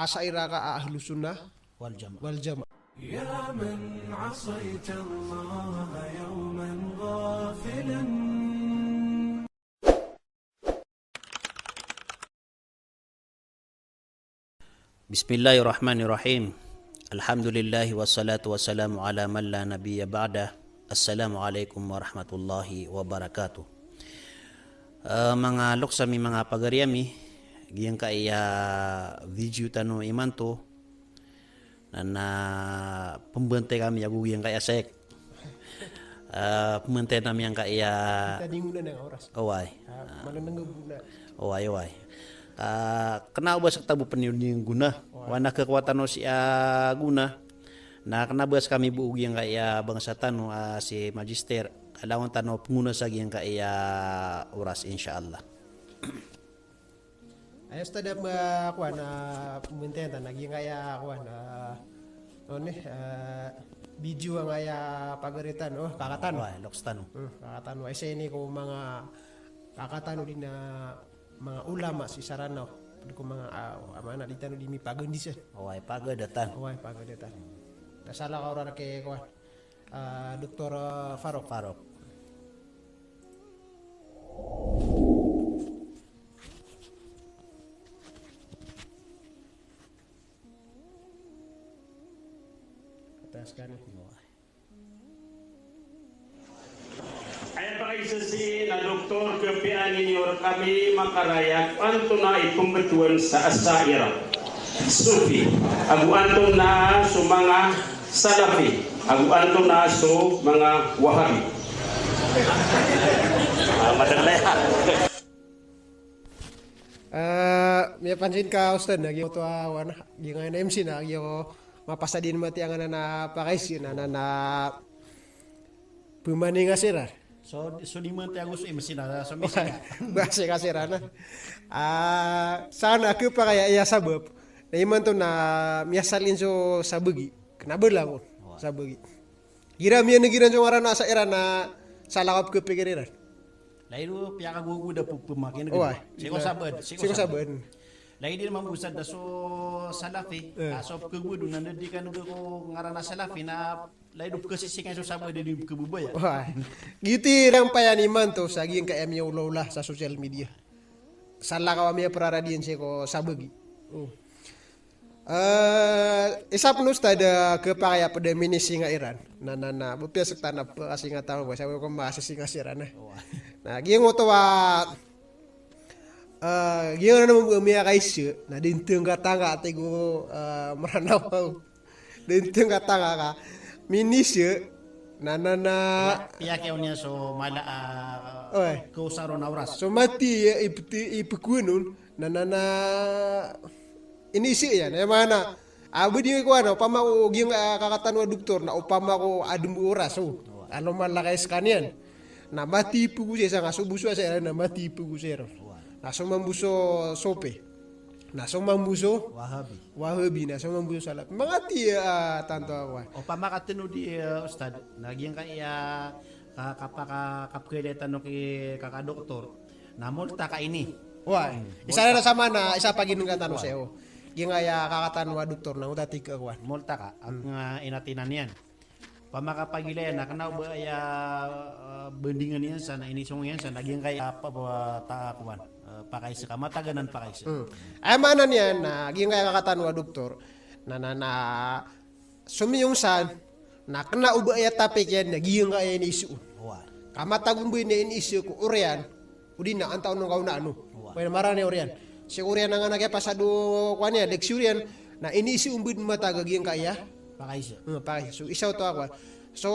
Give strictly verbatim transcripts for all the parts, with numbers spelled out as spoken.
Asha'irah ka a Ahlus Sunnah wal Jamaah. Wal Jamaah. يا من عصيت الله يوما غافلا. Bismillahirrahmanirrahim. Alhamdulillah wassalatu wassalamu ala man la nabiyya ba'dah. Assalamu alaikum warahmatullahi wabarakatuh. Eh, manga loks ami, manga pagari ami, giyangkaya video tano imanto, na, na pembantay kami ago giyangkaya sek. Eh, pembantay ami giyangkaya. Kita di nggonan a oras. Oway. Ah, mana nang guna. Oway, oway. Ah, kena o ba sa kita bo peniyo di guna. Oway. Wana kekuatan o si, ah, guna. Na kena ba sa kami bo giyangkaya bangsa tano, ah, si Magister. Kailangan tano penguna sa giyangkaya oras, insha Allah. Aya, Ustadh, a, kowan, a, pembantay tano a giyangkaya kowan, a, ano ni, a, video angkaya pagari tano, o, kaka tano. Oway, loks tano. Hmm, kaka tano. Isa ini ko manga kaka tano di na manga ulama sii sa Ranao. Ped ko manga, a, amana di tano di mipagandi san. Oway, pagadatan. Oway, pagadatan. Na salakaw ron rk kowan. A, Doktor, a, Farouk. Farouk. Atas kami. Aya pakaisa sii na doktor, kapiyaan iyo rkami makarayag antonaa i pembetowan sa Asha'irah, Sufi, ago antonaa so manga Salafi, ago antonaa so manga Wahabi. Ah, madalaya. A, miyapansin ka, Ustadh, na giyoto a, wana, giyangkaya na M C na, giyo mapasad i mati angkanan a pakaisa, na, na, na, pemaninga siran. So, so di mati ago so M C na, so M C na. Ba, si ka siran, na. A, sana kepakay aya sabap. Na imanto na miyasalin so sabagi. Kena ba langon. Sabagi. Igira miyaneg iran so ngaran a Asha'irah na salakaw a pekapikir iran. Lagid o piyakagogoda pepemakin. Oway. Sii ko sabad, sii ko sabad. Lagid iran mambo sa da so Salafi, e, a so pekagogoda na di kaneg ko ngaran a Salafi na lagid o pekasisingay so sabad di pekababaya. Oway. Giyoto i rampayan imanto sa giyangkaya miyaolaola sa social media. Salakaw a miyapararadiyan sii ko sabagi. O. E, isa pen, Ustadh, a kepakay a ped a minisinga iran. Na, na, na, bo piya sekta na pekasinga tano, bo, sabap ko makasisinga siran, e. Na, giyangkoto a, e, giyangkoto a miyakaisa, na di ntenggatengga, tig o, e, Meranaw. Di ntenggatengga ka. Minisa, na, na, na. Piya, piya kiyaw niyan so mala a, oy, kaosar on a oras. So mati, e, ipeti-, ipekuan on. Na, na, na, iniisa iyan, aya maana. A, ba di ko, ano, opama ko giyang, a, kaka tano a doktor, na opama ko adn bo oras, o. Ano, malakay skaniyan. Na mati ipegosay sa nga so bo so Asha'irah, na mati ipegosay ron. Na so mambo so Sufi. Na so mambo so Wahabi. Wahabi, na so mambo so Salafi. Manga ti, a, tanto a kowan. Opama ka tano di, e, Ustadh, na giyangkaya, a, kapaka-, kapakailay tano ki kaka doktor. Na multaka ini. Oway. Hmm. Isa na sa maana, isa paginengga tano sii, o. Giyangkaya kaka tano a doktor na oto a tig a kowan. Multaka, a, nga inatinan iyan. Opama ka pagilay na kena o ba aya, e, bandingan iyan sa na inisong iyan sa na giyangkaya pa, pa, ta, kowan. E, pakaisa ka, matagan a pakaisa. Hmm. Aya maana niyan na giyangkaya kaka tano a doktor. Na, na, na, somiyong san, na kena o ba aya topic iyan na giyangkaya iniisa on. Oway. Ka matago o ba iniisa ko oriyan, odi na antaa on kaonaan o. Oway. Oway, marani oriyan. Si oriyan angkanan a kiyapasad o kowan iyan, leksi oriyan, na iniisa on bo di matago giyangkaya. Pakaisa. Hmm, pakaisa. So, isa oto a kowan. So,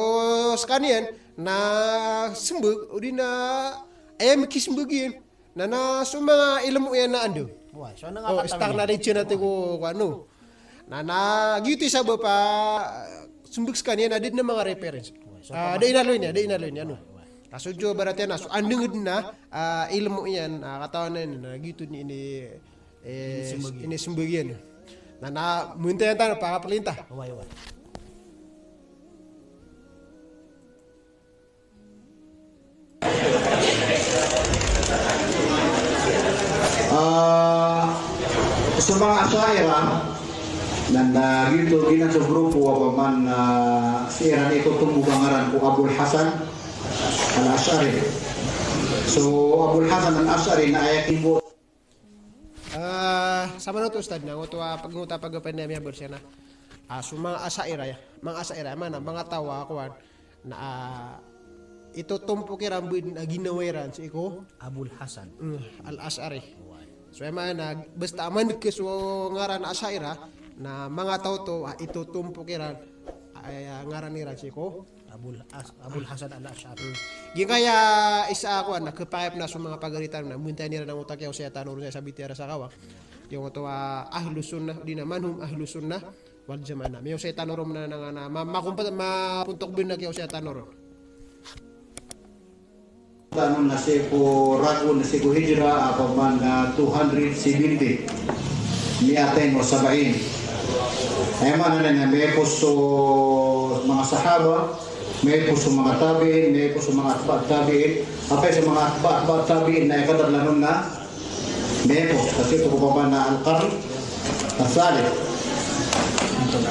skaniyan, na sembag, odi na aya mikisembag iyan. Na, na so manga ilmo iyan na anda. Oway, so anda nga, o, katawin iyan. Stagna di siya na tig o, ano. Na, na, giyoto i sabap a, sembag skaniyan na da dn a manga reference. Oway, so, a, da inaloy niyan, da inaloy niyan, ano. Oway, oway. Ka so dn, ibarat iyan na, so andang dn a, a, ilmo iyan, a, katawan iyan, na giyoto dn ini, e, inisembag iyan. Inisembag iyan. Na, na, minta iyan tano, pakapelinta. Oway, oway. Ah, So manga Asha'irah, na, na giyoto giyanan so grupo a opama na, ah, sii ran itotombok a ngaran ko Abul Hasan Al-Ash'ari. So Abul Hasan Al-Ash'ari na aya kimbo- Ah, samanoto Ustadh, na ngoto a pag-, ngoto a pagapenda miyabar siya na. Ah, so manga Asha'irah ya. Manga Asha'irah, mana, manga taw a kowan. Na, ah, itotombok iran bo a ginawa iran sii ko Abul Hasan. Mm, Al-Ash'ari. So, aya maana, basta a mandeg so ngaran Asha'irah, na manga taw oto, ah, itotombok iran, ah, ngaran iran sii ko Abul As-, Abul Hasan Al-Ash'ari. Mm. Giyangkaya isa a kowan, na kepakay na so manga pagari tano na, minta iran na ngoto a kiyaosaya tano ron sa sabiti ara sa kawang. Giyangkoto a Ahlus Sunnah, di na man hum Ahlus Sunnah wal Jamaah. Na miyaosay tano ron na, na, na, ma-, makompat, mapontok bin a kiyaosaya tano ron. Tano na sii ko ragon, na sii ko hijra, opama na two hundred seventy. Mi'atayn wa sab'in. Aya maana niyan na miyapos so manga sahaba, miyapos so manga tabi'in, miyapos so manga atba' tabi'in, apiya so manga atba', atba' tabi'in na aya kadar lanon na miyapos, kasi ito ko opama na al-qarn al-thalith.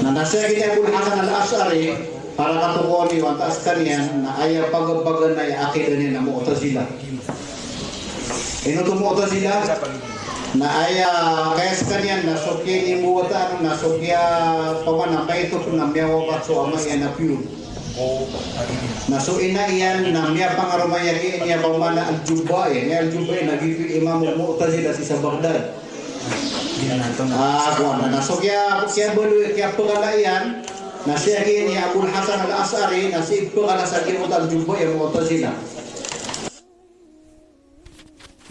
Na, na sii giya Abul Hasan Al-Ash'ari, para katokawan iyo antaa sekaniyan, na aya pagapagana i aqidah niyan na Mu'tazilah. Ino oto Mu'tazilah? Na aya kaya sekaniyan na so kiya ini mowata, na so kiya opama na maito na miyawapat so ama iyan a piyon. Na so ina iyan na miyapangaroma iyan ki ini opama na Al-Jubba'i. Ini Al-Jubba'i na giyoto i Imamul Mu'tazilah sii sa Baghdad. Ah, kowan na, na so kiya, kiyabaloy, kiyapekala iyan, na sii ki ini Abul Hasan Al-Ash'ari, na sii pekala sa giyoto Al-Jubba'i a Mu'tazilah.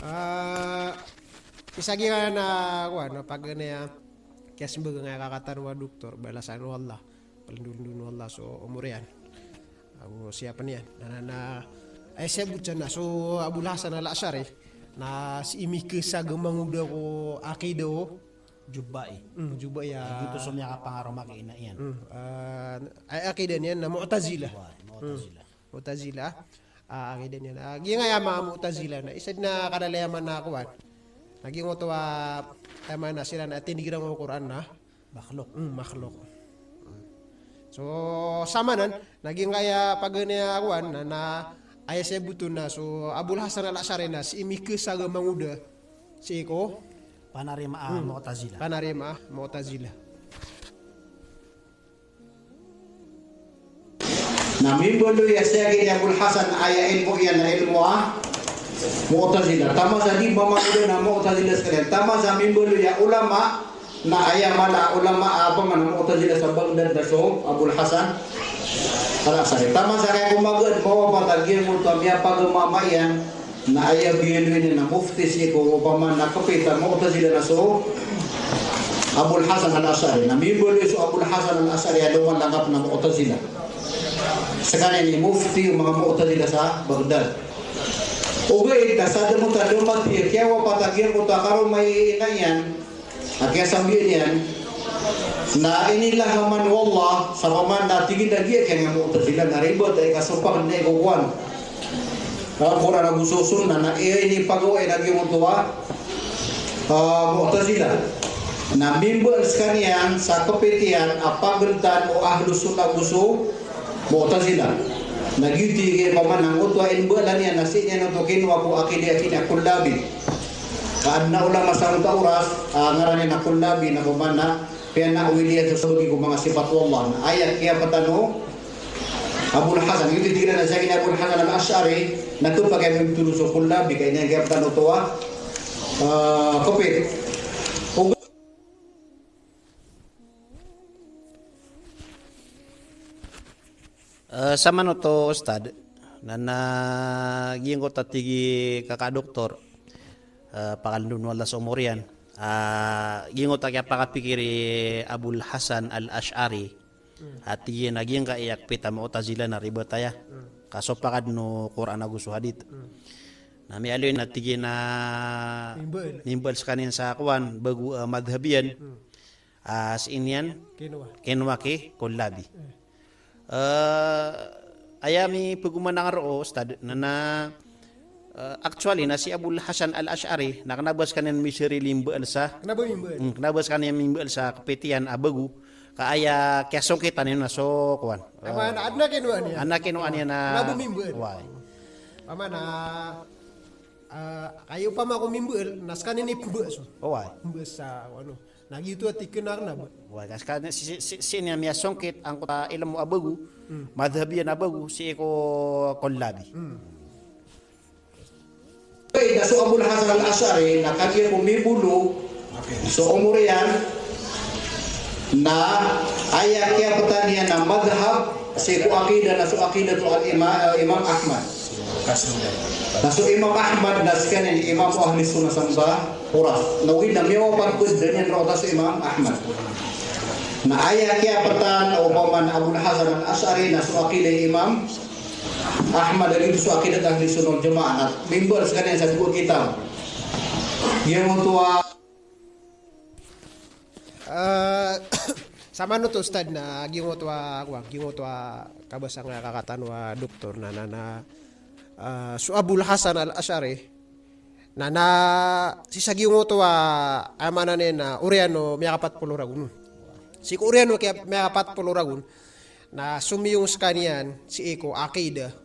Ah, isa giya na, kowan, na pagana iya, kiyasembag angkaya kaka tano a doktor, balasan o Allah. Palindolindon o Allah so omor iyan. Ago siyapen iyan. Na, na, na, aya siyabot san na so Abul Hasan Al-Ash'ari, na sii mikesagama ngoda ko aqidah o Jubba'i. Hmm, Jubba'i a. Giyoto so miyakapangaroma ki ina iyan. Hmm, ah, aya aqidah niyan na Mu'tazilah. Wa, Mu'tazilah. Hmm. Mu'tazilah. Ah, aqidah niyan. Ah, giyangkaya manga Mu'tazilah na isa den a kadalayaman a kowan. Na giyangkoto a, aya maana siran na tindeg iran ko Qur'an na makhluk. Hmm, makhluk. So, samanan, na giyangkaya pagana iya kowan, na, na aya siyaboton na so Abul Hasan Al-Ash'ari na sii mikesagama ngoda sii ko panarima a, hmm, Mu'tazilah. Panarima a Mu'tazilah. Na mimbaloy a sii ki ini Abul Hasan aya ilmo iyan na ilmo a Mu'tazilah. Taman sa di ba magoda na Mu'tazilah sekaniyan. Taman sa mimbaloy a ulama na aya mala a ulama a opama na Mu'tazilah sa Baghdad na so Abul Hasan Al-Ash'ari. Taman sa kaya ko magad mawapat a giyangkoto a miyapagama a ama iyan na aya biyaloy niyan na mufti sii ko opama na kepit a Mu'tazilah na so Abul Hasan Al-Ash'ari. Na mimbaloy so Abul Hasan Al-Ash'ari a lomalangkap na Mu'tazilah. Sekaniyan i mufti o manga Mu'tazilah sa Baghdad. Ogaid na sadn oto a lomati a kiyawapat a giyangkoto a karoma i ina iyan, a kiyasambian iyan, na inilahaman o Allah, sa opama na tig iyan a giya kiyangaya Mu'tazilah na ribat a ikasopak na iko kowan. Ka Qur'an ago so sunnah na aya inipagawa iyan a giyangkoto a, ah, Mu'tazilah. Na mimbaloy sekaniyan sa kepit iyan a pagantan o Ahlus Sunnah ago so Mu'tazilah. Na giyoto i opama na ngoto a inbalan iyan na sii niyan oto kinowa ko aqidah a kini a Kullabi. Ka adn a ulama sa ngoto a oras, ah, ngaran iyan a Kullabi na opama na piyanawil iyan so sabagi ko manga sipat o Allah. Na aya kiyapatan o Abul Hasan, giyoto i tig iran a sii ki ini Abul Hasan Al-Ash'ari, na kepakay a mibtero so Kullabi, ka aya niyan kiyapatan oto a, ah, kepit. Eh, samanoto, Ustadh, na, na giyangkoto a tig i kaka doktor, eh, pakalindon o Allah so omor iyan. Ah, giyangkoto a kiyapakapikir i Abul Hasan Al-Ash'ari. Hmm. A tig iyan a giyangkaya kepit a Mu'tazilah na ribat aya. Hmm. Kasopak dn o Qur'an ago so hadith. Hmm. Na miyaaloy na tig iyan a mimbal, mimbal sekaniyan sa kowan, bago, eh, madhhab iyan. Hmm. Ah, sii niyan kinowa, kinowa ki Kullabi. Eh. Eh, aya mipegomanang roo, Ustadh, na, na, Eh, actually, na si Abul Hasan Al-Ash'ari, na kna ba skaniyan misarili mbaal sa, kna ba mimbaal. Hmm, kna ba skaniyan mimbaal sa kapitiyan a bago, ka aya kiyasongkitan iyan na so, kowan. Ama, eh, na adn a kinowa niyan. Adn a kinowa niyan na, kna ba mimbaal. Oway. Ama na, ah, kagiya opama ko mimbaal, na skaniyan i pmbaal so. Oway. Pmbaal sa, ano. Na giyoto a tig iyan a kna ba. Oway, ka skaniyan, si, si, si, sii niyan miyasongkit angkoto a ilmo a bago, hmm, madhhab iyan a bago, sii ko Kullabi. Hmm. Pd a so Abul Hasan Al-Ash'ari na kagiya ko mibolo so omor iyan na aya kiyaptan iyan a madhhab sii ko aqidah na so aqidah o al-ima-, Imam Ahmad. Na so Imam Ahmad na skaniyan i imam o Ahli Sunnah sangkoto a oras. Na ogaid na miyawapat pd a niyan roo so Imam Ahmad. Na aya kiyaptan o paman Abul Hasan Al-Ash'ari na so aqidah i Imam Ahmad, a giyoto so aqidah Ahli Sunnah wal Jamaah, na mimbaal skaniyan sa dowa kitab. Giyoto a, ah, samanoto, Ustadh, na giyoto a, kowan, giyoto a kabasa nga kakatano a doktor na, na, na, ah, so Abul Hasan Al-Ash'ari, na, na, sii sa giyoto a, aya maana niyan na oriyan o miyakapat polo ragon. Sii ko oriyan o kiya-, miyakapat polo ragon, na somiyong skaniyan sii ko aqidah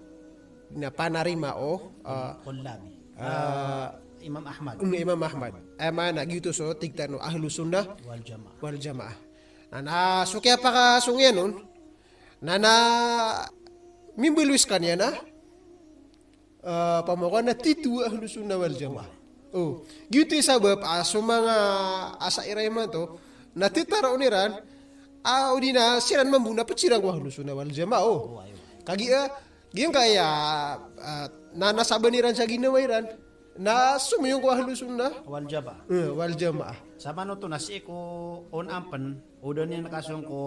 na panarima o, ah, Kullabi. Ah, Imam Ahmad. Mm, Imam Ahmad. Aya maana giyoto so tig tano Ahlus Sunnah wal Jamaah. Wal Jamaah. Na, na so kiyapakasong iyan on, na, na mimbaal skaniyan a, ah, pamoko na tito a Ahlus Sunnah wal Jamaah. Oh, giyoto i sabap a so manga Asha'irah imanto na titaroon iran, ah, odi na siran mambo na pd siran ko Ahlus Sunnah wal Jamaah. Oh. Kagiya, ah, giyangkaya, ah, na nasaban iran sa ginawa iran na somiyong ko Ahlus Sunnah wal Jamaah. Eh, wal Jamaah. Samanoto na sii ko on ampn, o da niyan kasong ko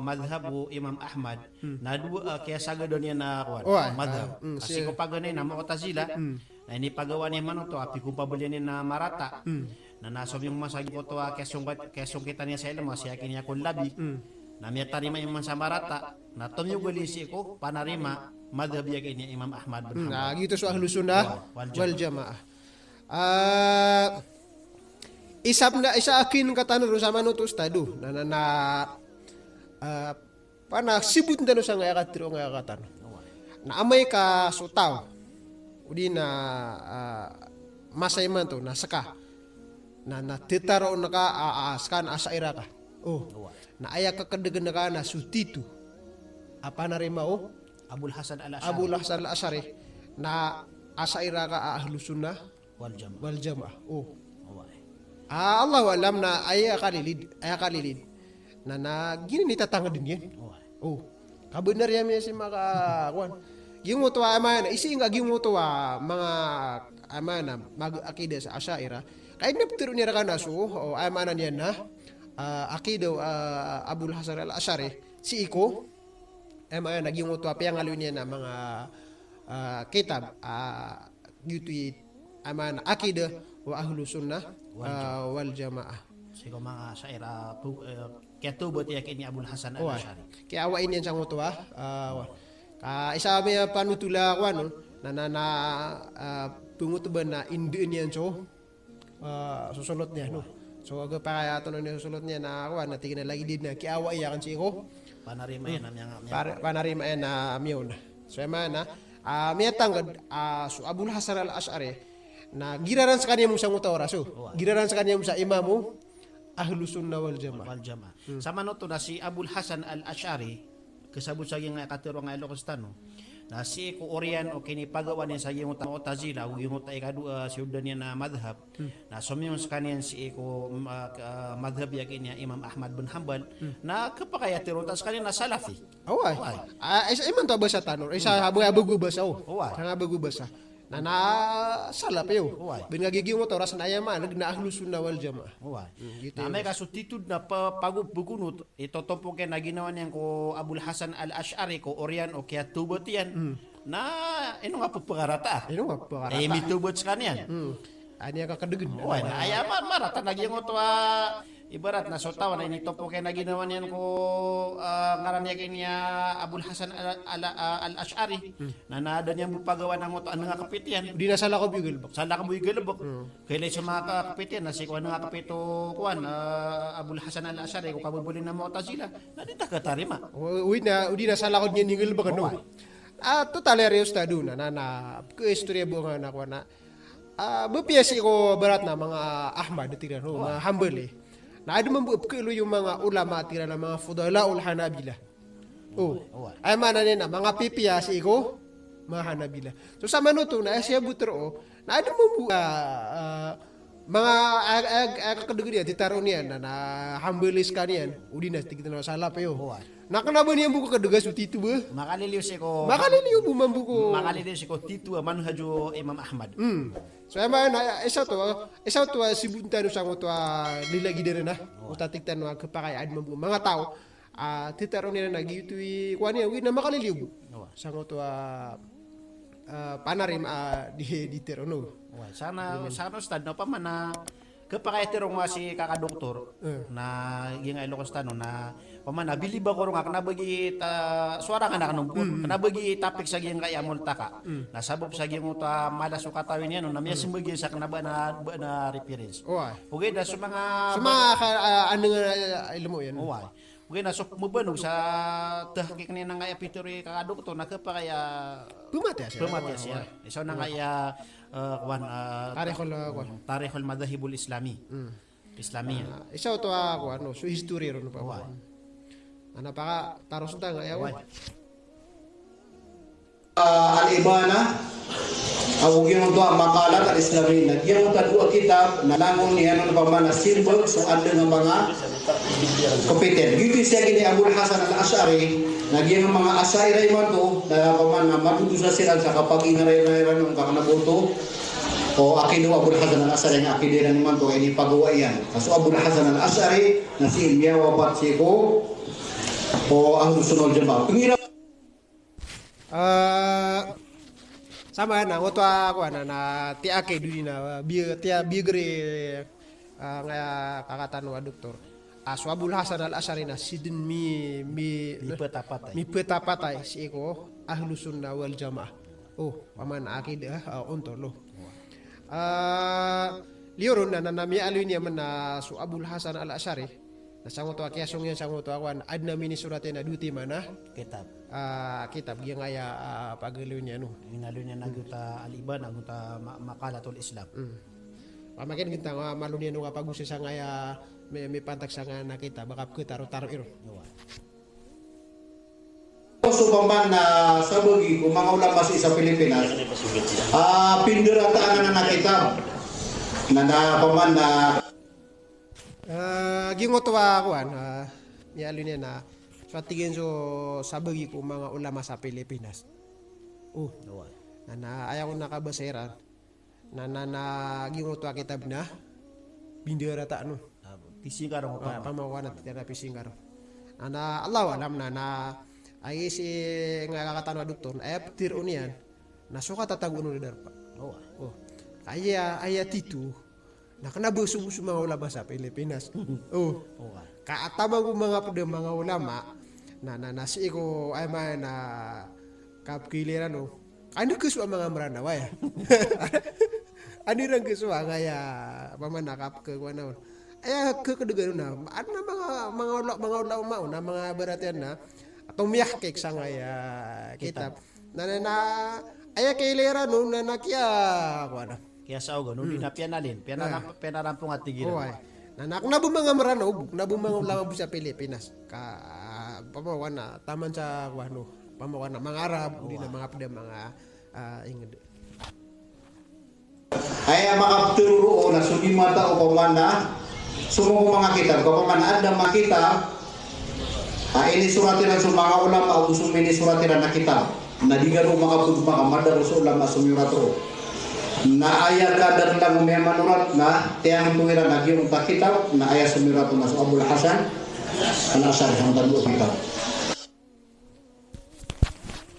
madhhab o Imam Ahmad, hmm, na dowa a kiyasagadan iyan a kowan, oway, madhhab. Ah, hmm, sii ko paganay na Mu'tazilah, hmm, na inipagawa niyan manoto a pikompabalian iyan a marata. Hmm. Na, na somiyong man sa giyoto a kiyasongkit-, kiyasongkitan iyan sa ilmo a si akin iya Kullabi. Hmm. Na miyatarima iyan man sa marata, na tomiyogal iyan sii ko panarima madhhab iya akin iya Imam Ahmad bin Hanbal. Hmm, na giyoto so Ahlus Sunnah wal Jamaah. Ah, isa pn a, isa a kingkatan ron samanoto, Ustadh, na, na, na, ah, pana sibotn tano sangkaya katharo nga kakatano. Na amay ka so taw, odi na, ah, masa imanto na ska na, na titaroon ka a, a, ska na Asha'irah ka. Oh. Na aya kakdgn ka na so tito a panarima o Abul Hasan Al-Ash'ari. Abul Hasan Al-Ash'ari. Na Asha'irah ka a Ahlus Sunnah wal Jamaah. Wal Jamaah. Oh. Oway. Ah, Allahu a'lam na aya kalilid, aya kalilid. Na, na giyanan i tatangdn iyan. Oway. Oh. Kabnar iyan miyasima ka, kowan. Giyoto a, aya maana, isa ingka giyoto a manga, aya maana, mag-aqidah sa Asha'irah. Ka iniptero iran rkano so, oh, aya maana niyan na, ah, aqidah, ah, Abul Hasan Al-Ash'ari, sii ko, aya maana, giyoto a piyangaloy niyan a manga, ah, kitab, ah, giyoto i, aya maana, aqidah o Ahlus Sunnah, wal Jamaah. Ah, wal Jamaah. Sii ko manga Asha'irah, tu-, eh, kiyatawbat iya akin iya Abul Hasan Al-Ash'ari. Oway. Kiyaawai niyan sangkoto a, ah, wa-, ka isa a miyapanothol a kowan on, na, na, na, ah, pngotbaan na indaan iyan so, ah, so solot niyan, no? So, agapakay a tonon iyan so solot niyan na kowan, na tig iyan a lagid iyan na kiyaawai akn sii ko panarima iyan a miyanga-, miyanga-, par-, panarima iyan a miyaona. So, aya maana, ah, miyatangkd, ah, so Abul Hasan Al-Ash'ari, na giraran skaniyan bo sangkoto a oras, oh. Oway. Giraran skaniyan bo sa imam o Ahlus Sunnah wal Jamaah. Wal Jamaah. Hmm. Samanoto na si Abul Hasan Al-Ash'ari, kasabot sa giyangkaya katharo nga iloks tano, na sii ko oriyan o kinipagawa niyan sa giyoto a Mu'tazilah, o giyoto a ikadowa a siyoda niyan a madhhab, hmm, na somiyong skaniyan sii ko, mm, ah, k-, ah, madhhab iya akin iya Imam Ahmad bin Hanbal, hmm, na khapakay a tharoon ta skaniyan na Salafi. Oway. Oway. Ah, isa imanto a basa tano, isa, hmm, a bago a basa, oh. Oway. Isa a bago a basa. Na, na Salaf iyo. Oway. Bn ka giyoto a oras na aya maana na Ahlus Sunnah wal Jamaah. Oway. Hmm, giyoto. Na amay ka so tito na pa-, pago-, pagonot, itotompok iyan a ginawa niyan ko Abul Hasan Al-Ash'ari ko oriyan o kiyatawbat iyan. Hmm. Na ino nga pphangarataa? Ino nga pphangarataa? Eh, mitawbat skaniyan. Hmm. Aya kakdgn. Oway, na aya ma-, marata na giyoto a Ibarat na so taw na initopo kena ginawa niyan ko, ah, ngaran iyan kini a Abul Hasan Al-, Al-, ah, Al-Ash'ari. Na, na da niyan bo pagawa na ngoto a nanga kapit iyan. Di na salakaw bo i galebek. Salakaw bo i galebek. Kailay so manga ka-, kapit iyan na sii ko a nanga kapit o kowan, ah, Abul Hasan Al-Ash'ari ko kababaloy na Mu'tazilah. Na di ta katarima. O, odi na, odi na salakaw niyan i galebek, ano? Oway. Ah, total aya, Ustadh, na, na, na, ko istorya bo nga na kowan na. Ah, ba piya sii ko barat na manga Ahmad, tig iran, o, manga Hanbali. Na adn mambo a pkhaaloy o manga ulama, tig iran, a manga fudalaul Hanabila. O. Oway. Aya maana niyan na manga pipiya sii ko manga Hanabila. So samanoto na aya siyabot roo na adn mambo a, ah, manga, ah, ah, ah, kakadg iyan, titaro niyan na, na Hanbali skaniyan, odi na tig iran a Salafi, o. Oway. Na kna ba niyan bo kakadga so tito ba? Makaliliyo sii ko, makaliliyo bo mambo ko, makaliliyo sii ko tito a manhaj o Imam Ahmad. Hmm. So aya maana, isa oto, isa oto a sibot tano sangkoto a lilagid iran a. Oway. Oto a tig tano a khapakay a adn mambo manga taw a titaro iran a giyoto i kowan iyan, oway, na makaliliyo bo. Oway. Sangkoto a, ah, panarima a di, di tero, no? Oway, sa na, sa na, Ustadh, na opama na khapakay a tero nga sii ka, ka doktor, eh, na giyangkai a lokes tano na opama na bilib ako ron nga kna ba giya soara nga na kna bo, kna ba giya topic sa giyangkai a multaka. Na sabap sa giyangkoto a mala so katawi niyan on na miyasmbag iyan sa kna ba na, ba na reference. Oway. Ogaid na so manga, so manga ka, ah, ano nga, ah, ilmo iyan. Oway. Ogaid na so mabanog sa tahqiq niyan angkai a pitero i ka doktor na khapakay a pematias iyan. Pematias iyan. Oway. Isa angkai a, eh, kowan, eh, Tarikhul, eh, kowan, Tarikhul Madahibul Islami. Hmm. Islamiyah. Ah, isa oto a kowan, no, so history ron, opama. Oway. Ana paka taros tano angkai a, oway. Ah, Al-Ibana, ago giyangkoto a Maqalat al-Islamiyin. Na giyangkoto a dowa kitab na langon iyan on opama na simbag so adn a manga kapit iyan. Giyoto i siyagin i Abul Hasan Al-Ash'ari, na giyangkai a manga Asha'irah imanto, na opama na madodosa siran sa kapagingaran iran on ka kna ba oto o akida o Abul Hasan Al-Ash'ari, na akida iran imanto a inipagawa iyan. Ka so Abul Hasan Al-Ash'ari na sii miyawapat sii ko, o Ahlus Sunnah wal Jamaah. Pengiraan Ah, sama na, ngoto a kowan na, na tiya kay dodi na, bi-, tiya bigri, ah, nga kakatano a doktor. Ah, so Abul Hasan Al-Ash'ari na sidn mi-, mi-, mipetapatay. Mipetapatay sii ko Ahlus Sunnah wal Jamaah. O, opama na akidah, ah, ontol, o. Ah, liyo ron na, na, na miyaaloy niyan man na so Abul Hasan Al-Ash'ari. Na sangkoto a kiyasong iyan sangkoto a kowan, adn a minisurat iyan a dowa timan a kitab. Ah, kitab, giyangkaya, ah, pagaloy niyan, no. Inaloy niyan a giyoto a Al-Ibana, giyoto a Ma-, Maqalatul Islam. Hmm. Pamakin giyangkoto a malo niyan o kapagosay sangkaya mi-, mipantag sangkaya kitab, a kapkhatarotaro iron. Oway. So opama na sabagi ko manga ulama sii sa Pilipinas, ah, pindarataan anan a kitab. Na, na opama na Ah, giyangkoto a kowan, ah, miyaaloy niyan na, so a tig iyan so sabagi ko manga ulama sa Pilipinas. O. Oway. Na, na, aya ko nakabasa iran. Na, na, na, giyangkoto a kitab na pindarata, no. Ah, pisingkar o, ah, opama. Opama ko ana, titira pisingkar o. Na, na, Allahu a'lam na, na, aya sii nga kakatano a doktor, na aya ptharoon iyan na so katatagoan on a darpa. Oway. O. Aya, aya tito, na kna ba so, so manga ulama sa Pilipinas. O. Oway. Ka taman ko manga pd a manga ulama, na, na, na sii ko, aya maana, kapkhailay ran on. Anda kasowa a manga Mranaw aya. Anda iran kasowa angkaya, opama na kapkhakowa on. Aya khakdgan on na, adn a manga, manga ula-, manga ulama on, na manga ibarat iyan na, a tomiyahqiq sangkaya kitab. Kitab. Na, na, na, aya kailay ran on, na, na kiya, kowan na. Kiyasaogan, odi na piyanalin, piyanaram-, piyanarampongan, tig iran. Oway. Na, na kna ba manga Mranaw, kna ba manga ulama bo sa Pilipinas. Ka, opama na, taman sa kowan, no. Opama na manga Arab, odi na manga pd a manga, ah, Ingd. Aya makaptharo roo na so di mata opama na, so manga kitab, opama na adn a manga kitab a inisorat iran so manga ulama ago so minisurat iran a kitab. Na di garo makapagmaka madakl so ulama a somiyorat roo. Na aya kadaklan o miyamanorat na tiyangto iran a giyangkoto a kitab na aya somiyorat on na so Abul Hasan Al-Ash'ari, sa manga tano a kitab.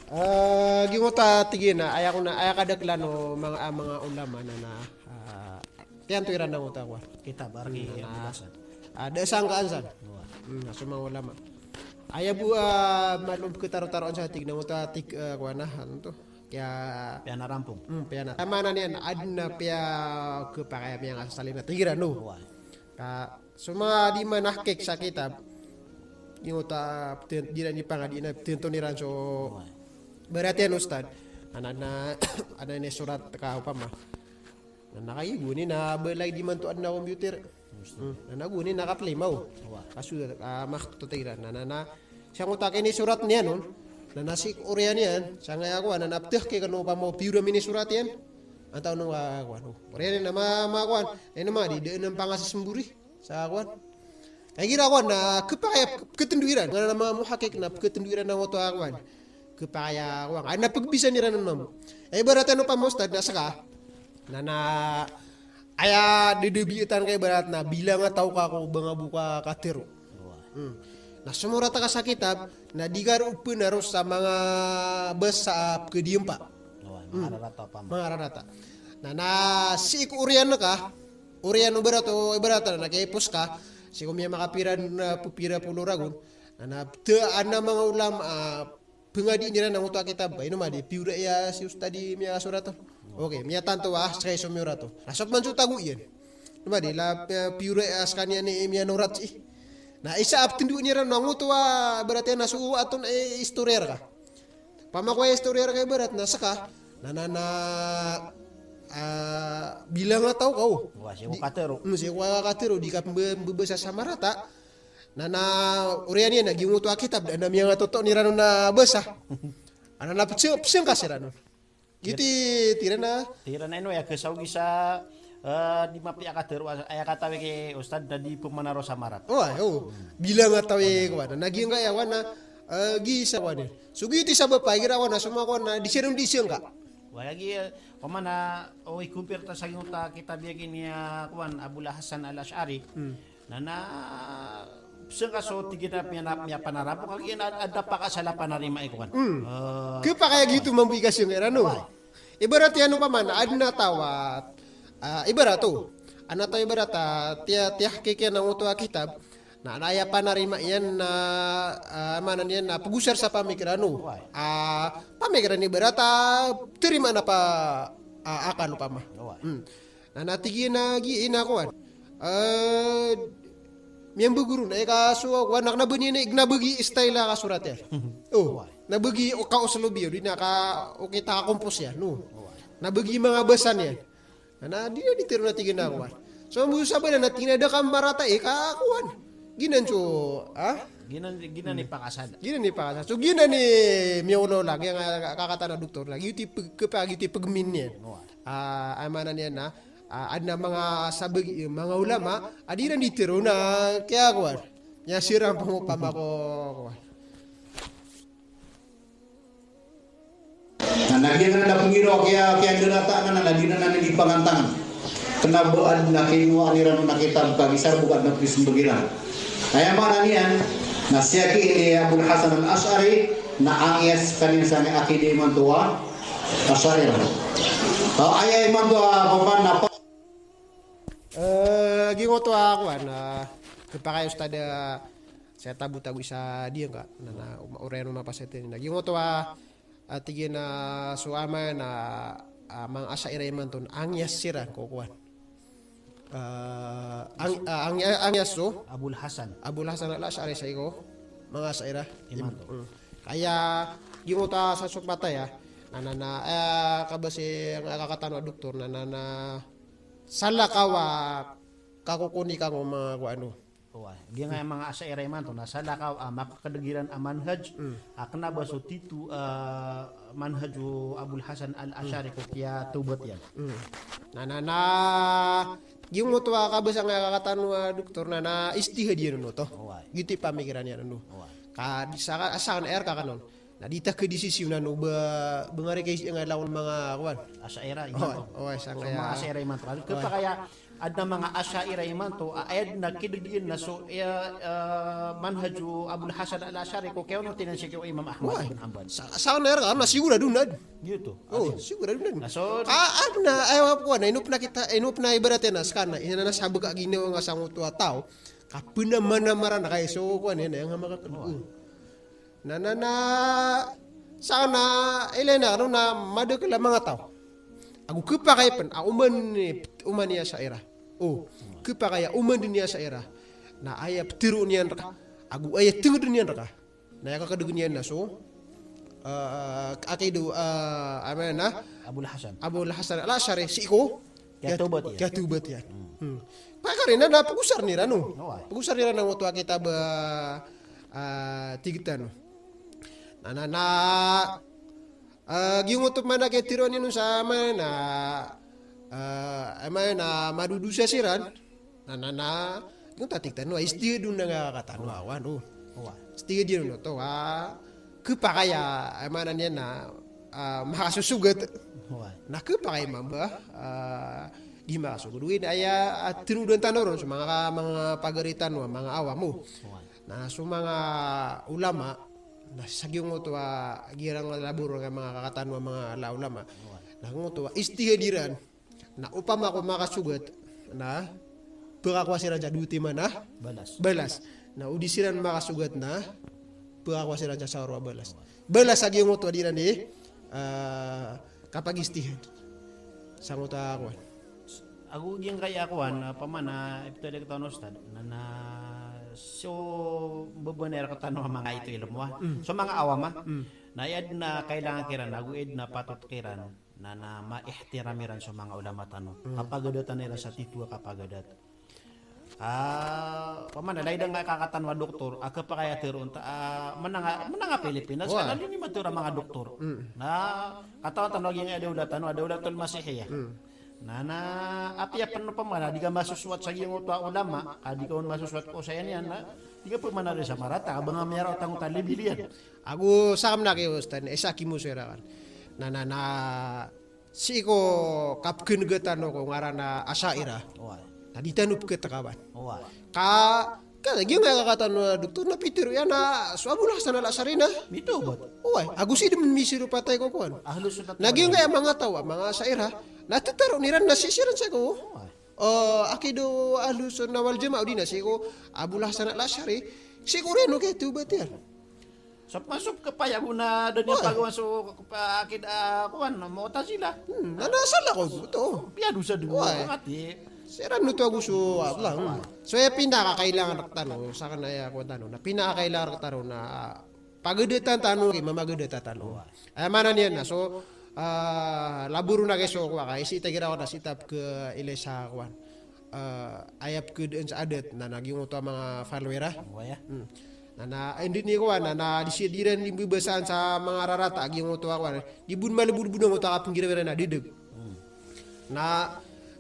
Ah, giyangkoto a tig iyan na, aya ko na, aya kadaklan o manga, ah, manga ulama na, na, ah, tiyangto iran angkoto a kowan. Kitab, arki, hmm, na, Abul Hasan. Ah, da sangkaan san. Hmm, na so manga ulama. Aya bo, ah, malo pkatarotaroan sa tig na oto a tig, ah, kowan a, ano oto? Kiya Piyanarampong. Hmm, piyana. Maana niyan, adn a piya, khapakay a miyangasasalin a tig iran, no? Oway. Ka so manga di manahakik sa kitab, giyoto a ptn-, di iran di pangadi na ptnto iran so, oway, ibarat iyan, ustad. Ana, ana, ana ini surat ka opama. Na, na kagiya gowani na balay di manto adn a computer. Hmm. Na, na gowani na kaplay maw. Oway. Kaso, ah, makto tig iran. Na, na, na, sangkoto a kinisurat niyan on. Na, na sii ko oriyan iyan, sangkaya kowan, na, na ptahakik kano opama o piyoran a minisurat iyan. Antaa on, ah, kowan, o oriyan iyan na ma-, ma-, kowan. Ino ma di, da a pangasasmbori sa kowan. Kagiya kowan na khapakay a pkatndo iran. Ngka na manga muhakik na pkatndo iran na oto a kowan. Khapakay a kowan. Adn a pagbisan iran on mambo. Ibarat iyan opama, ustad, na ska. Na, na aya dadabiatan ka ibarat na bilangataw ka ko ba nga bo ka katharo. Oway. Hmm. Na somorata ka sa kitab, na di ka roo pnaros sa manga basa a pkadiyan pa. Oway, hmm, manga rarata opama. Manga rarata. Na, na sii ko oriyan ka, oriyan o ibarat o, ibarat na, na kaipos ka, sii ko miyamakapira, na pphira polo ragon, na, na ptha-, adn a manga ulama, ah, pngadin iran angkoto a kitab, ino ma di, piyoran iyan si ustad i miyakasorat on. Okay, miyatanto a, ska i somiyorat on. Na so pman so tago iyan. Ino ma di, la, eh, piyoran iyan a skaniyan i miyanorat sii. Na isa a ptndoon iran angkoto a, ibarat iyan na so oto na, eh, istorya rka. Opama ko istorya rka ibarat na ska, na, na, na, ah, bilangataw ka o. Oway, sii ko katharo. Hmm, sii ko katharo, di ka mb-, mbabasa sa marata. Na, na oriyan iyan na giyoto a kitab, da a miyangatoto iran on a basa. Ana na psng-, psngka siran on. Giyoto i tig iran a, tig iran a ino aya kasaw gisa, eh, di mapiya a katharo, aya katawi ki ustad na di pmanaros sa marata. Oway, o. Bilangataw i kowan. Na giyangkaya kowan na, eh, gisa kowan iyan. So giyoto i sabap a igira kowan na so manga kowan na di siran di sngka. Oway, lagi, eh, opama na, o, i-compare ta sa giyoto a kitab iyan kini a kowan, Abul Hasan Al-Ash'ari. Hmm. Na, na, psngka so tig iyan a miyana-, miyapanarapok, kagiya na adn a pakasala a panarima i kowan. Hmm. Eh, khapakay a giyoto mambo i kasngka iran, no? Oway. Ibarat iyan opama na adn a taw a, ah, ibarat o. Adn a taw ibarat a, tiya-, tiyahakik iyan angkoto a kitab. Na, na aya panarima iyan na, ah, maana niyan na pagosar sa pamikiran o. Oway. Ah, pamikiran ibarat a, tarimaan a pa, ah, akal opama. Oway. Hmm. Na, na tig iyan a giya ina kowan. Eh, miyambagr on, eh, ka so kowan, na kna ba niyan, eh, kna ba giya style a kasorat iyan. O, kna ba giya o ka-uslubi iyan, di na ka, o kita ka-compose iyan, no. Kna ba giya manga basa niyan. Na, na di na di tharoon a tig iyan a kowan. So mambo sa ba na tig iyan a da ka marata, eh, ka kowan. Giyanan so, ha? Giyanan, giyanan i pakasad. Giyanan i pakasad. So giyanan i miyaolaola, giya nga kakatano a doktor na, giyoto i pag-, khapakay a giyoto i pagmin iyan. Oway. Ah, aya maana niyan na, ah, adn a manga sabagi, manga ulama a di iran di tharoon a kiya kowan. Aya siran pn opama ko kowan. Na, na giyanan a pngiro a kiya, kiyandarata anan na, na di anan di pangantangan. Kna ba adn a kinowaan iran on a kitab ka gisar bo ka adn a pzmbag iran. Aya maana niyan na sii ki, eh, Abul Hasan Al-Ash'ari na angiyas skaniyan sa aqidah imanto a Asha'irah. Ah, aya imanto a paman na pa- Eh, giyoto a kowan, eh, khapakay a ustad, eh, saya tabotaboy sa diyangka, na, na, um, oriyan o mapasad iyan. Na giyoto a, ah, tig iyan a so ama na, ah, manga Asha'irah imanto na angiyas siran ko kowan. Eh, ang-, ah, ang-, ah, angiyas so Abul Hasan. Abul Hasan Al-Ash'ari sii ko manga Asha'irah. Imanto. Mm. Kaya giyoto a sa so patay a, na, na, na, eh, kabasa angkaya kakatano a doktor, na, na, na, salakaw a kakokoni ka ngo manga kowan o. Oway. Giyangkaya manga Asha'irah imanto na salakaw a makakadg iran a manhaj, a kna ba so tito a manhaj o Abul Hasan Al-Ash'ari ko kiyatawbat iyan. Na, na, na, giyoto a kabasa angkaya kakatano a doktor na, na ijtihad iyan on oto. Oway. Giyoto i pamikiran iyan on. Oway. Ka di sa, sa kan er ka kanon. Na di ta kdisisyon anan o ba, ba ngari kay sii nga lawan manga kowan. Asha'irah, imanto. Oway, oway, sangkaya. So manga Asha'irah imanto. Khapakay a adn a manga Asha'irah imanto, a, adn a kidg iyan na so, eh, eh, manhaj o Abul Hasan Al-Ash'ari ko kiyaonot iyan sii ko Imam Ahmad bin Hanbal. Sa, sa na ira, na sigurado na. Giyoto. O, sigurado na. Na so, a, adn a, ay, wa ko na, ino pn a kita, ino pn a ibarat iyan na, skaniyan, ina na sabag a ginawa nga sangkoto a taw. Kapenamanamaran ka i so kowan iyan, aya nga makaked. Na, na, na, sa na, ilay na, ano na, madakel a manga taw ago khapakay pen a oman, oman i Asha'irah. O, khapakay a oman den i Asha'irah. Na aya petero iyan reka ago aya tenged iyan reka, na aya kakedegen iyan na so, ah, akido, ah, amay na Abul Hasan. Abul Hasan Al-Ash'ari, sii ko kiyatawbat iyan. Kiyatawbat iyan. Hmm. Pakari na, na pegosaren iran, no? Oway. Pegosaren iran angkoto a kitab, ah, ah, tig tano. Na, na, na, ah, giyoto man a kiyatero iyan on sa amay na, ah, amay na madodosa siran. Na, na, na, giyoto a tig tano a ijtihad on a nga katano a kowan, o. Ijtihad iyan oto a khapakay a, aya maana niyan na, ah, makasosogat. Na khapakay mambo a, ah, di makasosogat. Ogaid na aya, ah, tenodan tano ron so manga, manga pagari tano a manga awam, o. Na so manga ulama, na sa giyoto a giyangkai a labor o manga kaka tano a manga la ulama. Na giyoto a ijtihad iran. Na opama ko makasogat, na pekakowa siran sa dowa timan a balas. Balas. Na o di siran makasogat na pekakowa siran sa saor a balas. Balas a giyoto a di iran di, ah, kapag-ijtihad sangkoto a kowan. Ago giyangkai a kowan, ah, opama na ipetero tano, Ustad, na, na so bebenar ka tano a manga ito ilmo a. Mm. So manga awam a. Mm. Na aya den a kailangan kiran, ago aya den a patot kiran. Na, na maihtiram iran so manga ulama tano. Mm. Kapagadatan iran sa tito a kapagadat. Ah, opama na, lagid angkai a kaka tano a doktor, a khapakay a teroon ta, ah, menang a, menang a Pilipinas, oway, ka na lima tero a manga doktor. Mm. Na katawan tano a giyangkai a dawla tano a Dawlatul Masihiyah. Mm. Na, na apiya pen opama na di ka masosowat sa giyoto a ulama, ka di ka on masosowat ko saya niyan, na di ka pemanari sa marata, ka ba nga miyaraot angkoto a level iyan. Ago sakam na ki Ustad, isa ki moso iran. Na, na, na, sii ko kapekenega tano ko ngaran a Asha'irah. Oway. Na di tano peketekawan. Oway. Ka, ka giyangkai a kaka tano a doktor na pitero iyan a so Abul Hasan Al-Ash'ari na mitawbat. Oway, ago sii den misiro patay ko kowan. Ahlus Sunnah wal Jamaah. Na giyangkai a manga taw a manga Asha'irah na tetaroon iran na sii siran sii ko. Oway. Eh, akido Ahlus Sunnah wal Jamaah, o di na sii ko Abul Hasan Al-Ash'ari, sii ko oriyan o kiyatawbat iyan. Sop masop ka paya gona den iyan pagawan so, ka, akid, ah, kowan, Mu'tazilah. Hmm, na, na sala ko, oto. Piyadosa den. Oway. Siran oto ago so Allah. Hmm. So aya pinakakailangan rektano, saken aya kowan tano. Na pinakakailangan rektano na pagadatan tano, ki mamagadatan tano. Aya maana niyan na so, ah, labor on a ki so kowan, ka sii ta giraw na sii ta pekeilay sa kowan. Ah, aya pekedaan sa adat, na, na giyoto a manga follower a. Oway. Hmm. Na, na, indi ni kowan, na, na di sii di iran di mbabasaan sa manga rarata, giyoto a kowan. Di bo malebodebod angkoto a kapenggiraw iran na dedeg. Hmm. Na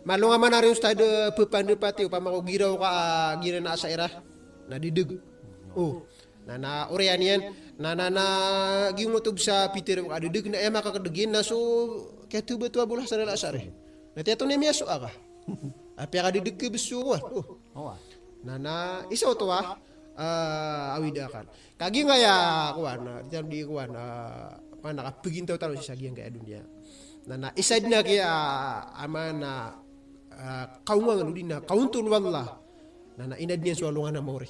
malo nga manari Ustad, eh, pepandapati, opama ko giraw ka, ah, giran a Asha'irah na dedeg. O. Na, na oriyan iyan, na, na, na giyoto bo sa pitero ka dedeg, na aya makakedeg iyan na so kiyatawbat o Abul Hasan Al-Ash'ari. Na tiyato niyan miyasowa ka. Apiya ka dedeg ka beso kowan. O. Oway. Na, na isa oto a, ah, awid a akal. Ka giyangkai a kowan, ah, di tano di kowan, ah, mana kapegintaw tano sii sa giyangkai a doniya. Na, na isa den a kiya, ah, amay na, ah, kaongangen o di na kaontol o Allah. Na, na inadn iyan so alongan a maori.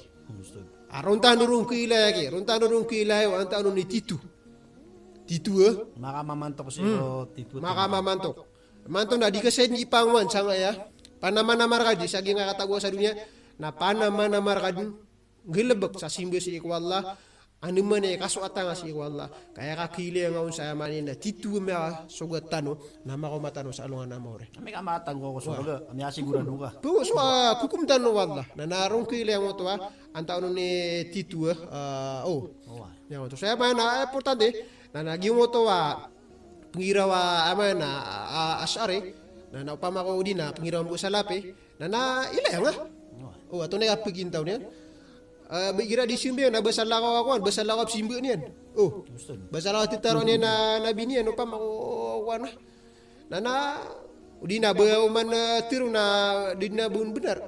Ron tano ron kiilaya ki, ron tano ron kiilaya o antaa on i tito. Tito, eh? Makamamantok sii ko tito. Makamamantok. Manto na di ka said ipangowan sangkaya panamanamar ka di sa giyangkai a katagoan sa doniya, na panamanamar ka den nggalebek sa simba sii ko Allah, andamanaya i kasoat anga sii ko Allah. Ka aya kakiilaya nga on sa aya maana niyan na tito a miyasogat tano, na makaoma tano sa alongan a maori. Ami ka makatago ko sorga, ami asigurado ka. Bo so, ah, kokom tano o Allah. Na, na ron kiilaya nga oto a antaa on i tito, ah, o. Oway. Aya oto. So aya maana, ah, importante, na, na giyoto a pengiraw a, amay na, ah, Ash'ari, na, na opama ko di na pengiraw mambo a Salafi, na, na ilaya nga. O, antonaa i kapegintaw niyan. Ah, ba igira di simba iyan na ba salakaw a kowan, ba salakaw a simba niyan. O, ba salakaw a tetaroon iyan a Nabi niyan, opama ko kowan. Na, na, o di na ba oman, ah, tero na di na ba on benar.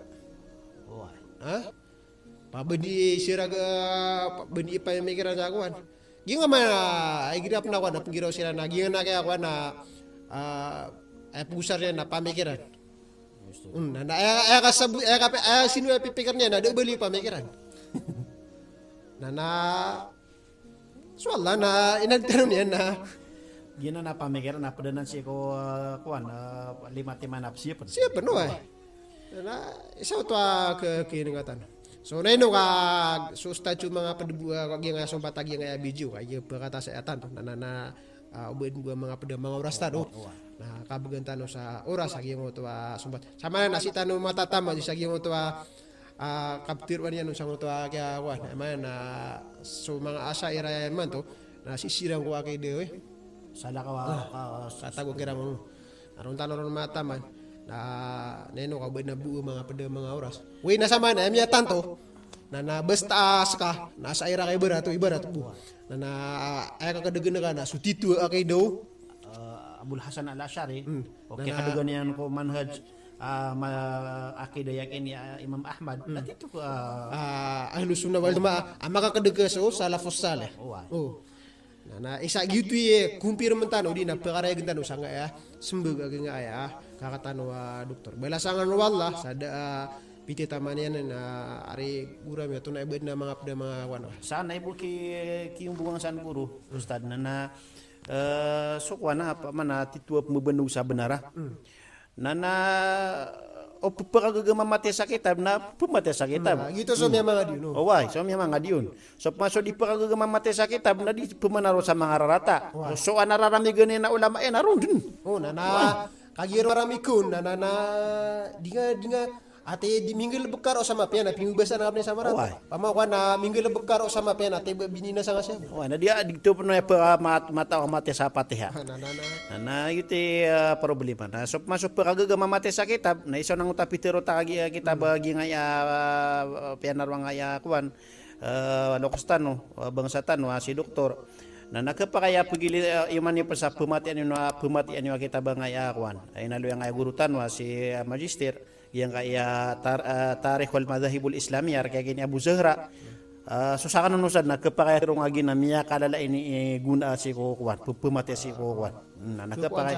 Oway. Ha? Pabandi sira ga, pabandi pamikiran sa kowan. Giyangkai a mana, ay, igira pen a kowan a penggiraw siran na giyangkai a kowan a, ah, ay, pegosar iyan na pamikiran. Hmm, na, na, aya, aya kasabi, aya kapi, aya sino aya pipikir niyan, na da bali pamikiran. Na, na, so Allah, na inagtano niyan na. Giyanan a pamikiran a pd anan sii ko, ah, kowan, ah, lima timan a pd siyapen. Siyapen, oway. Na, isa oto a ke, kiningatan. So, na ino ka, so, start so manga pd bo, ah, giyangkaya sompat a giyangkaya video, ka giya pkata sa aya tanto, na, na, na, ah, o ba bo a manga pd a manga oras tano. Oway. Na, kabagan tano sa oras a giyangkoto a sompat. Sa maana na sii tano matataman sa giyangkoto a, ah, kaptiroan iyan sangkoto a kiya, kowan, maana na so manga Asha'irah imanto, na sisirang ko akida, eh. Salakaw a, ah, ka, katago kiran on. Na ron tano ron mataman. Na, na ino ka ba na bo manga pd a manga oras. Oway, na sa maana, aya miyatanto. Na, na basta a ska, na Asha'irah ka ibarat, ibarat bo. Na, na, aya kakadagn ka na so tito a akida o, ah, Abul Hasan Al-Ash'ari. Hmm. Okay, na, na, kadagn iyan ko manhaj, ah, ma, akida iyan i, ah, Imam Ahmad. Hmm. Na tito, ah, ah, Ahlus Sunnah wal Jamaah, a makakadagn so Salafus Salih. Oway. Oh. Na, na isa giyoto i kumpirman tano di na pkarayagn tano sangkaya smbag a giyangkaya kaka tano a doktor. Balasan kano o Allah sa da a pititaman iyan na ari goram iyan oto na ibad na manga pd a manga kowan. Sa na ibo ki, kiyombongan san guru, Ustad, na, na, eh, so kowan a, apa, maana tito a pmbabandog sa bnar a. Hmm. Na, na, o pphakagaga mamatay sa kitab, na pmatay sa kitab. Na, giyoto so miyamangadi on. Oway, so miyamangadi on. So pman so di pkhagaga mamatay sa kitab, na di pman a ron sa manga rarata. Oway. So, so a nararamigan iyan a ulama iyan a ron dn. Oh, na, na, oway, kagiya ron a raramigan, na, na, na, di nga, di nga, ati di minggalbk ka ron sa mapiya na pmbabasa na kapn sa marata. Oway. Pama kowan na minggalbk ka ron sa mapiya na ati ba bininasa nga siya. Oway, na di a, di to pn a pma, mata, mamatay sa Fatiha. Na, na, na. Na, na, giyoto i, ah, problema. Na, so pman so pkhagaga mamatay sa kitab, na isa on angkoto a pitharo ta kagiya kitab, hmm, a giyangkaya, ah, piyanaro angkaya kowan, ah, loks tano, ah, bangsa tano, ah, si doktor. Na, na khapakay a pgili, ah, iman iyo pn sa pmatiyan iyo na, pmatiyan iyo a kitab angkaya kowan. Ay inaloy angkaya guru tano, ah, si, ah, Magister. Giyangkaya tar-, ah, Tarikhul Madhahibul Islamiyah, rk iyan i Abu Zahra. Ah, so sakn on, Ustad, na khapakay a ron a giya na miyakalala ini, eh, gona sii ko kowan, p-, pmatiya sii ko kowan. Na, na khapakay.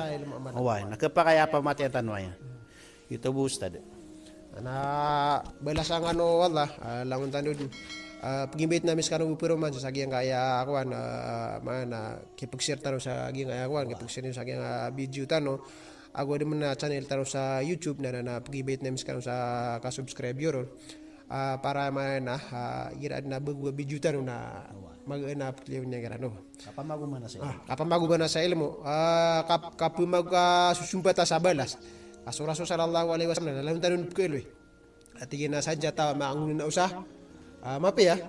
Oway, na khapakay a pmatiyan tano aya. Giyoto bo, Ustad. Na balasan kano o Allah, ah, langon tano dn. Ah, pagimbayat ami skano bo paroman sa giyangkaya kowan, ah, maana kipag-share tano sa giyangkaya kowan, kipag-share tano sa giyangkaya video tano. Ago adn man a channel tano sa YouTube na, na, na pagimbayat ami skano sa ka-subscribe iyo ron. Ah, para maana, ah, igira adn a bago a video tano na magaan a pkhailay niyan kiran, no? Kapamagoman sa ilmo. Ah, kapamagoman sa ilmo. Ah, kap-, kapamago ka sosompatan sa balas. Ka so Rasul sallallahu alaihi wasallam na langon tano dn pkhailay. Ati giya na sadn sa taw a mangona na o sa, ah, mapiya.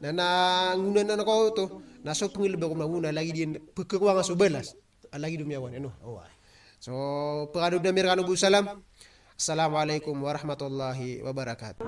Na, na ngona na ko oto. Na so pnggalbk ko mangona lagid iyan pkhakowa nga so balas. Lagid o miyakowa niyan, no? Oway. So, pkadod ami rkano bo salam. Assalamu alaikum warahmatullahi wabarakatuh.